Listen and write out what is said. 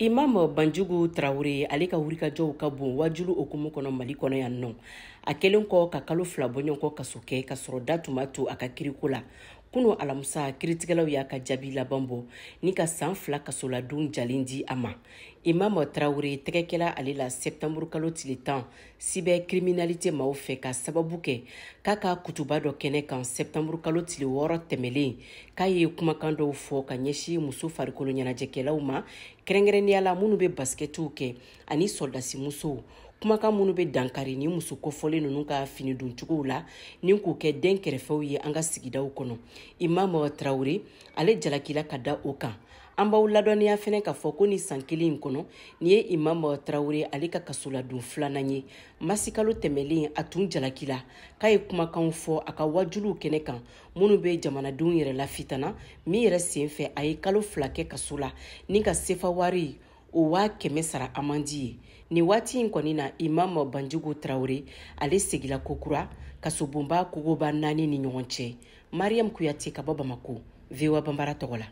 Imam Banjugu Traoré ale ka wulikajɔw ka bon wajulu hukumu kɔnɔ Mali kɔnɔ yan nɔ. A kɛlen kɔ ka kalo 2 bɔɲɔgɔn kaso kɛ ka sɔrɔ da tun ma to a ka kiriko la. Kunu alamisa kiritigɛlaw y'a ka jaabi laban bɔ ni ka san 2 kasoladon jalen di a ma. Imam Traoré tɛgɛkɛla ale la septembre kalo tile 10 cybercriminalité maaw fɛ ka sababu kɛ k'a ka kutuba dɔ kɛnɛ kan septembre kalo tile 6 tɛmɛlen k'a ye kumakan dɔw fɔ ka ɲɛsin muso farikolo ɲɛnajɛkɛlaw ma, kɛrɛnkɛrɛnnenya la minnu bɛ baskɛtiw kɛ ani sɔrɔdasi musow. Kumakan minnu bɛ dankari ni muso kofɔlen ninnu ka fini doncogow la ni k'u kɛ den kɛrɛfɛw ye an ka sigidaw kɔnɔ. Imam Traoré ale jalakila ka da o kan. An b'aw ladɔnniya fɛnɛ k'a fɔ ko ni san kelen in kɔnɔ nin ye Imam Traoré ale ka kasoladon 2nan ye. Masikalo tɛmɛlen a tun jalakila k'a ye kumakanw fɔ a ka wajuliw kɛnɛ kan minnu bɛ jamanadenw yɛrɛ lafitana, min yɛrɛ sen fɛ a ye kalo 2 kɛ kaso la ni ka sefa wari o 100,000 sara amandi ye. Nin waati in kɔni na Imam Banjugu Traoré ale segila kokura kasobonba kogoba 4 ni ɲɔgɔn cɛ. Mariam Kuyate ka bɔ Bamako, VOA Bambara tɔgɔ la.